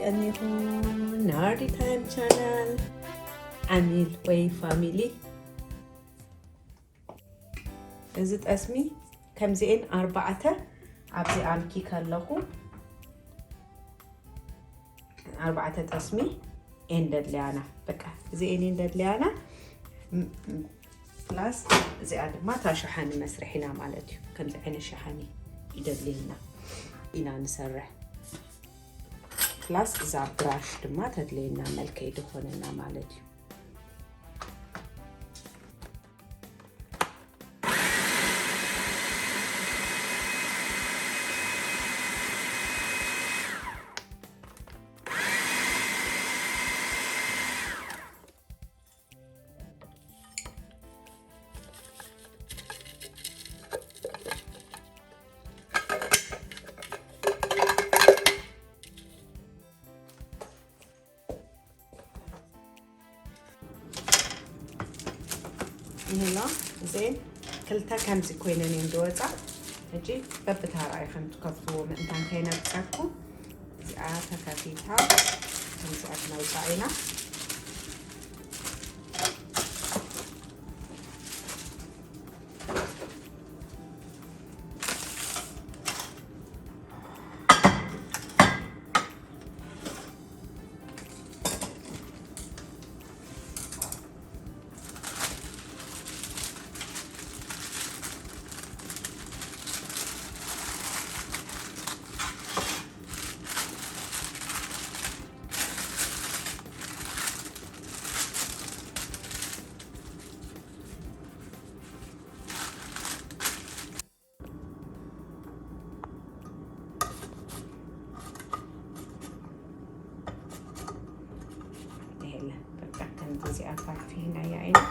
ቀኒኹም ናርዲ ታይም ቻናል ዓሚል ወይ ፋሚሊ። እዚ ጠስሚ ከምዚኤን ኣርባዕተ ኣብዚ ኣምኪ ከለኹ ኣርባዕተ ጠስሚ ኤን ደድልያና። በቃ እዚኤን ኤን ደድልያና። ም-፣ ም-፣ ፕላስ እዚኣ ድማ እታ ሸሓኒ መስርሒና ማለት እዩ። ከምዚ ዓይነት ሸሓኒ ይደድልየና ኢና ንሰርሕ። ፕላስ እዛ ብራሽ ድማ ተድልየና መልክዕ ዝኾነና ማለት እዩ። ይህሎ እዘን ክልተ ከምዚ ኮይነን እየን ዝወፃ። ሕጂ በብታራ ኢኸም ትከፍትዎ ምእንታን ከይነብፀኩም እዚኣ ተከፊታ ከምዚኣ ክነውፃ ኢና። ይሄለ በቃ ከምዚ ኣፋፊናያ ኢና።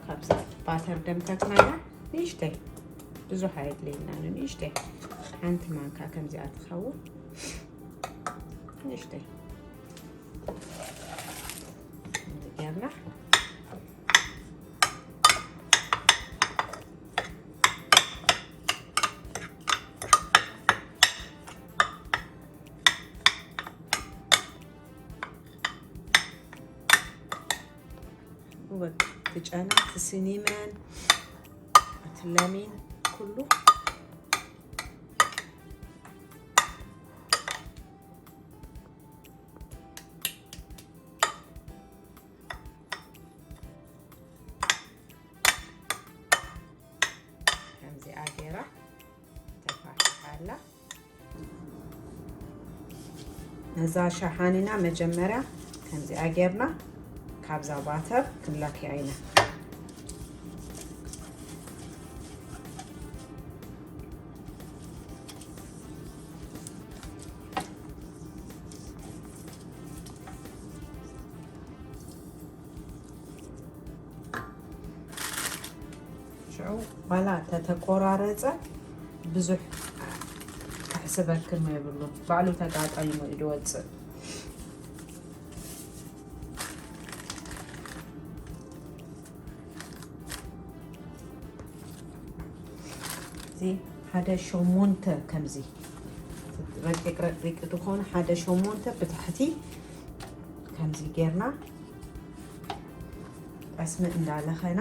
ካብዛ ባተር ደምተክናያ ንእሽተይ፣ ብዙሕ ኣየድልየናን፣ ንእሽተይ ሓንቲ ማንካ ከምዚኣ ትኸውን። ንእሽተይ ጌርና ወቅ ትጨና ትስኒመን ትለሚን ኩሉ ከምዚኣ ገይራ ተፋሕሓላ። ነዛ ሸሓኒና መጀመርያ ከምዚኣ ጌርና ካብዛ ባተር ክንለክያ ኢና። ሽዑ ዋላ ተተቆራረጸ ብዙሕ ክሕስበክን የብሉ፣ ባዕሉ ተጋጣይሞ እዩ ዝወጽእ። እዚ ሓደ ሸሞንተ ከምዚ ረቂቕ ረቂቕ ዝኾነ ሓደ ሸሞንተ ብታሕቲ ከምዚ ጌርና ጠስሚ እንዳለኸና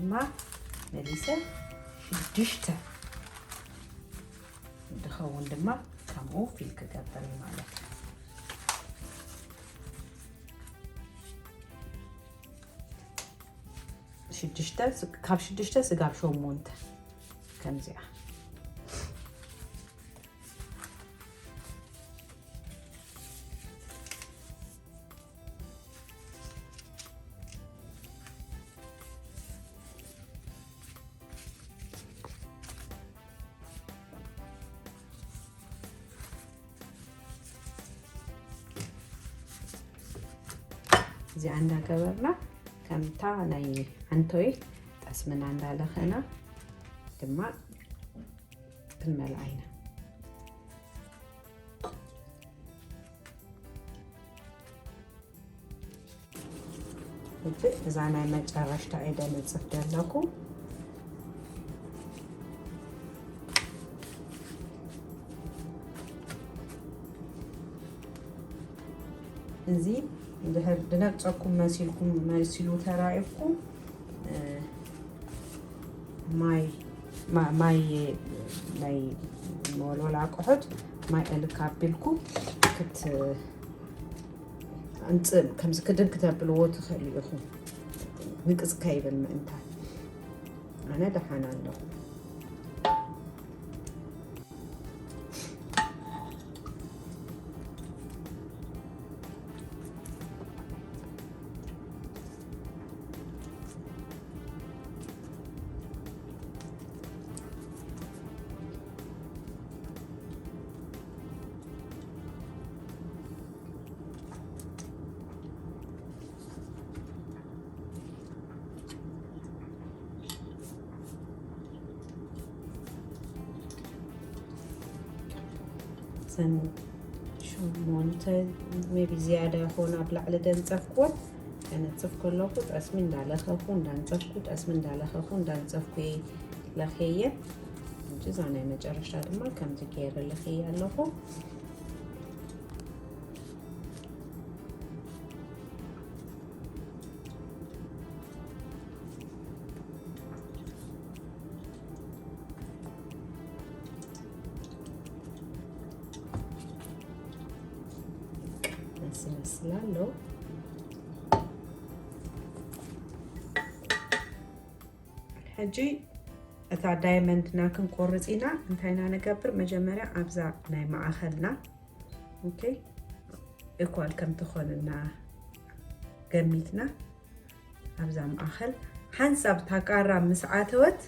ድማ መሊሰ ሽዱሽተ ዝኸውን ድማ ከምኡ ፊል ክገብር እዩ ማለት እዩ። ሽዱሽተ፣ ካብ ሽዱሽተ ስጋብ ሸሞንተ ከምዚኣ። እዚኣ እንዳገበርና ከምታ ናይ ዓንቶይ ጠስምና እንዳለኸና ድማ ክንመልኣ ኢና። ሕጂ እዛ ናይ መጨረሽታ እየ ደነጽፍ ዘለኹ። እዚ እንድሕር ድነጸኩም መሲልኩም፣ መሲሉ ተራኢኹም፣ እ፣ ማይ፣ ማ-፣ ማይ ናይ መወልወል ኣቕሑት ማይ እልክ ኣቢልኩ ክት-፣ ኣምጽእ፣ ከምዚ ክድን ክተብልዎ ትኽእሉ ኢኹም። ንቅጽ ከይብል ምእንታን። ኣነ ደሓን ኣለኹ። እዘን ሸሞንተ ሜቢ ዝያዳ ይኾና ኣብ ላዕሊ ደንጸፍኩወን። ከነጽፍ ከለኹ ጠስሚ እንዳለኸኹ እንዳንጸፍኩ፣ ጠስሚ እንዳለኸኹ እንዳንጸፍኩ እየ ለኽየን። ሕጂ እዛ ናይ መጨረሽታ ድማ ከምዚ ገይረ ለኽየ ኣለኹ። መስመስል ኣሎ። ሕጂ እታ ዳይመንድና ክንቆርጽ ኢና። እንታይ ኢና ንገብር? መጀመርያ ኣብዛ ናይ ማእኸልና፣ ኦኬ፣ እኳል ከም ትኾንና ገሚትና፣ ኣብዛ ማእኸል ሓንሳብ እታ ቃራ ምስ ዓተወት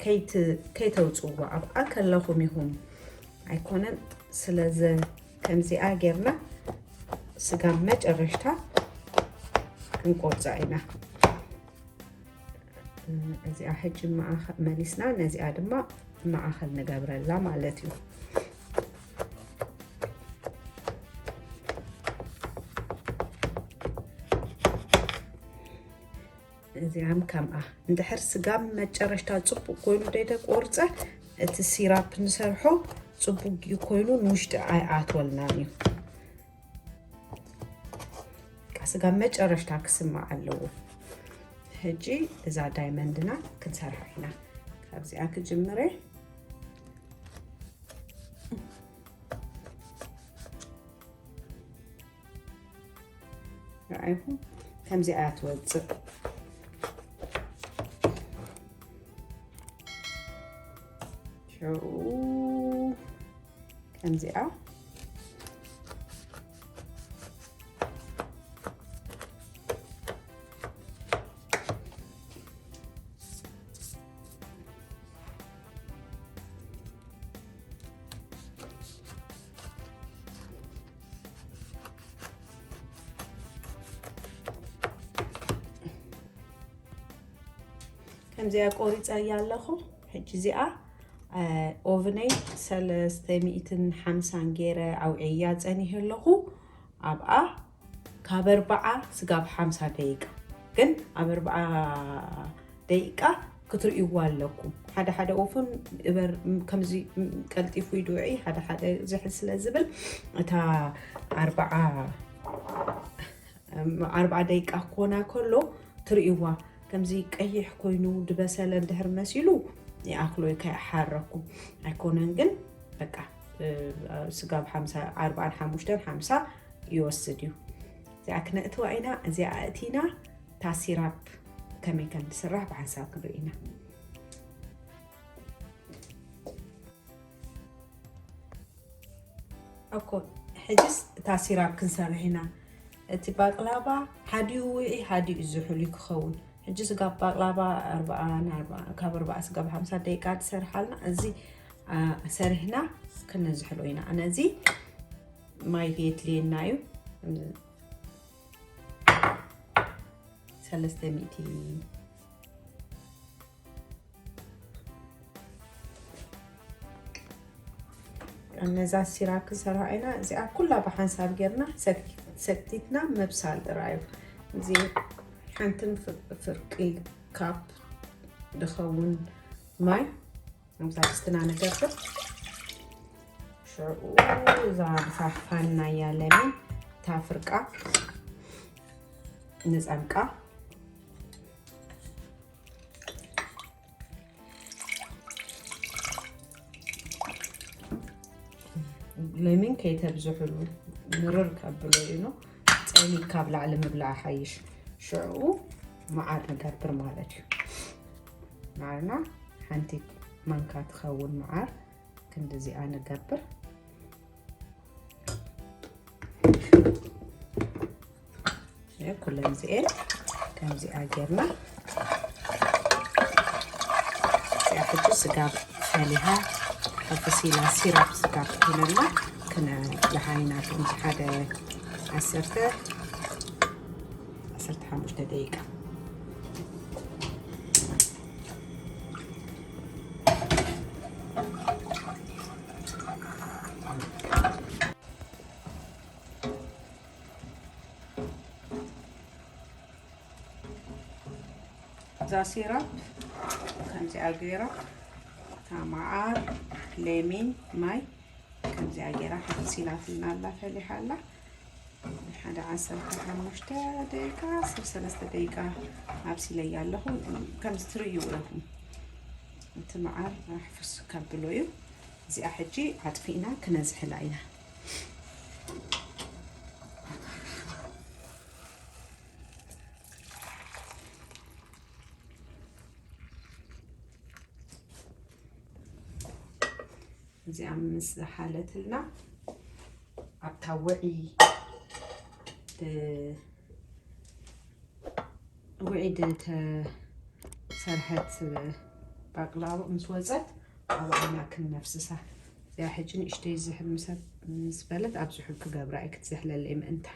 ከይት-፣ ከይተውጽዋ ኣብኣ ከለኹም ኢኹም። ኣይኮነን፣ ስለዚ ከምዚኣ ጌርና ስጋብ መጨረሽታ ክንቆርጻ ኢና። እዚኣ ሕጂ ማእኸ-፣ መሊስና ነዚኣ ድማ ማእኸል ንገብረላ ማለት እዩ። እዚኣም ከምኣ እንድሕር ስጋብ መጨረሽታ ጽቡቕ ኮይኑ ደይተቆርጸ፣ እቲ ሲራፕ ንሰርሖ ጽቡቕ ኮይኑ ንውሽጢ ኣይኣትወልናን እዩ። ስጋብ መጨረሽታ ክስማዕ ኣለዎ። ሕጂ እዛ ዳይመንድና ክንሰርሓ ኢና። ካብዚኣ ክጅምረ። ረኣይኹም? ከምዚኣ እያ ትወጽእ። ሽዑ ከምዚኣ። ከምዚኣ ቆሪጸያ ኣለኹ። ሕጂ እዚኣ፣ እ፣ ኦቭነይ ሰለስተ ሚእትን ሓምሳን ገይረ ኣውዕያ ጸኒሐ ኣለኹ። ኣብኣ ካብ ኣርብዓ ስጋብ ሓምሳ ደቂቃ፣ ግን ኣብ ኣርብዓ ደቂቃ ክትርእይዋ ኣለኩም። ሓደ ሓደ ኦፍን እበር፣ ም-፣ ከምዚ፣ ም-፣ ቀልጢፉ ይድውዒ፣ ሓደ ሓደ ዝሕል ስለ ዝብል፣ እታ ኣርብዓ፣ እም፣ ኣርብዓ ደቂቃ ክኾና ከሎ ትርእይዋ። ከምዚ ቀይሕ ኮይኑ ድበሰለ እንድሕር መሲሉ ይኣክሎ፣ ከይሓረኩ ኣይኮነን። ግን በቃ፣ እ፣ ስጋብ ሓምሳ፣ ኣርባዓን ሓሙሽተን ሓምሳ ይወስድ እዩ። እዚኣ ክነእትዋ ኢና። እዚኣ ኣእቲና፣ እታ ሲራፕ ከመይ ከም ትስራሕ ብሓንሳብ ክንርኢ ኢና። እኮ፣ ሕጅስ እታ ሲራፕ ክንሰርሕ ኢና። እቲ ባቅላባ ሓዲኡ ውዒ፣ ሓዲኡ ዝሑል እዩ ክኸውን። ሕጂ ስጋብ ባቅላባ ኣርባዓ፣ ኣርባዓ፣ ካብ ኣርባዓ ስጋብ ሓምሳ ደቂቃ ትሰርሓልና። እዚ፣ አ፣ ሰሪሕና ክነዝሕሎ ኢና። ነዚ ማይ የድልየና እዩ። ሰለስተ ሚእቲ። ነዛ ሲራፕ ክንሰርሓ ኢና። እዚኣ ኩላ ብሓንሳብ ጌርና ሰክ-፣ ሰክቲትና ምብሳል ጥራይ እዩ። እዚ ሓንትን ፍር-፣ ፍርቂ ካፕ ዝኸውን ማይ ኣብዛ ድስትና ንገብር። ሽዑ እዛ ዝፋሕፋናያ ለሚን እታ ፍርቃ ንጸምቃ። ለሚን ከይተብዝሕሉ፣ ምርር ከብሎ እዩ ነው። ጸሚቅ ካብ ላዕሊ ምብላዕ ሓይሽ። ሽዑ መዓር ንገብር ማለት እዩ። መዓርና ሓንቲ ማንካ ትኸውን መዓር ክንድዚኣ ንገብር። ኩለን እዚኤን ከምዚኣ ጌርና፣ እዚኣ ሕጂ ስጋብ ፈሊሃ ሕፍስ ኢላ ሲራፕ ስጋብ ኮይነና ክነብልሓ ኢና። ከምዚ ሓደ ዓሰርተ፣ ዓሰርተ ሓሙሽተ ደቂቃ። እዛ ሲራፕ ከምዚኣ ገይራ፣ እታ መዓር፣ ሌሚን፣ ማይ ከምዚኣ ገይራ ሕፍስ ኢላትና ኣላ፣ ፈሊሓ ኣላ። ሓደ ዓሰርተ ሓሙሽተ ደቂቃ፣ ዓሰርተ ሰለስተ ደቂቃ ኣብሲለያ ኣለኹ። ከምዚ ትርእዩ ኢኹም፣ እቲ መዓር ሕፍስ ከብሎ እዩ። እዚኣ ሕጂ ኣጥፊእና ክነዝሕላ ኢና። እዚኣ ምስ ዝሓለትልና፣ ኣብታ ውዒ ድ-፣ ውዒ ዝተሰርሐት ባቅላባ ምስ ወፀት፣ ኣብኣ ኢና ክነፍስሳ። እዚኣ ሕጂ ንእሽተይ ዝሕል ምስ፣ ምስ በለት፣ ኣብ ዝሑል ክገብራ እየ፣ ክትዝሕለለይ ምእንታ።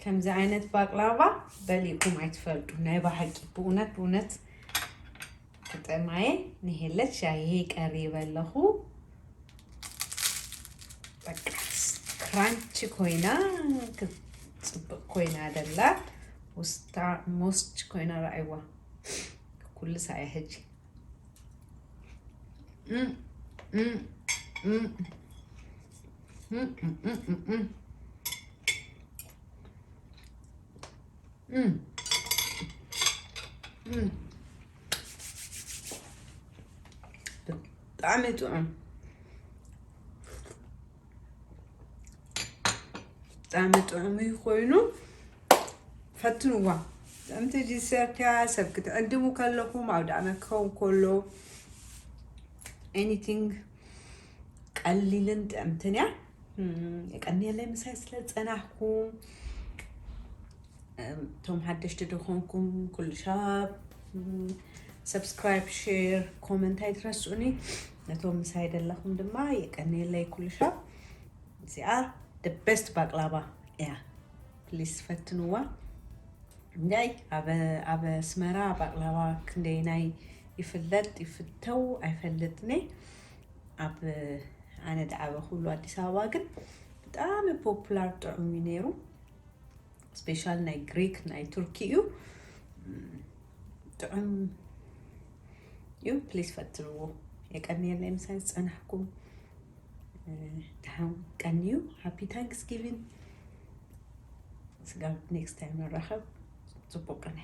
ከምዚ ዓይነት ባቅላባ በሊዕኩም ኣይትፈልጡ፣ ናይ ብሓቂ። ብእውነት፣ ብእውነት ክጥዕማየ ንሄለት ሻሂ ቀሪበ ኣለኹ። በቃ፣ ክራንቺ ኮይና፣ ክትጽብቕ ኮይና ደላ። ውስታ ሞስች ኮይና ረኣይዋ። ኩሉ ሳየ ሕጂ። እም፣ እም፣ እም። እም፣ እም፣ እም፣ እም፣ እም። እም። እም። ብጣዕሚ ጥዑም። ብጣዕሚ ጥዑም እዩ ኮይኑ፣ ፈትንዋ። ጥዕምቲ ዲሰርት እያ። ሰብ ክትዕድሙ ከለኹም፣ ኣውደ ዓመት ክኸውን ከሎ፣ ኤኒቲንግ ቀሊልን ጥዕምትን እያ። እም፣ የቀንየለይ ምሳይ ስለ ዝጸናሕኩም። እም፣ እቶም ሓደሽቲ ድኾንኩም ኩሉ ሻብ፣ እም፣ ሰብስክራይብ፣ ሼር፣ ኮመንት ኣይትረስኡኒ። ነቶም ምሳይ ደለኹም ድማ የቀንየለይ ኩሉ ሻብ። እዚኣ the best ባቅላባ እያ። ፕሊስ ፈትንዋ። እንታይ ኣብ፣ ኣብ ኣስመራ ባቅላባ ክንደይናይ ይፍለጥ ይፍተው ኣይፈልጥኒ። ኣብ ኣነ ዝዓበኹሉ ኣዲስ ኣበባ ግን ብጣዕሚ ፖፑላር ጥዑም እዩ ነይሩ። ስፔሻል ናይ ግሪክ፣ ናይ ቱርኪ እዩ። እም፣ ጥዑም እዩ። ፕሊስ ፈትንዎ። የቀንየለይ ምሳይ ዝጸናሕኩም። እ፣ ደሓን ቀንዩ። ሃፒ ታንክስጊቪን። ስጋብ next time ንራኸብ። ጽቡቅ ቅነ።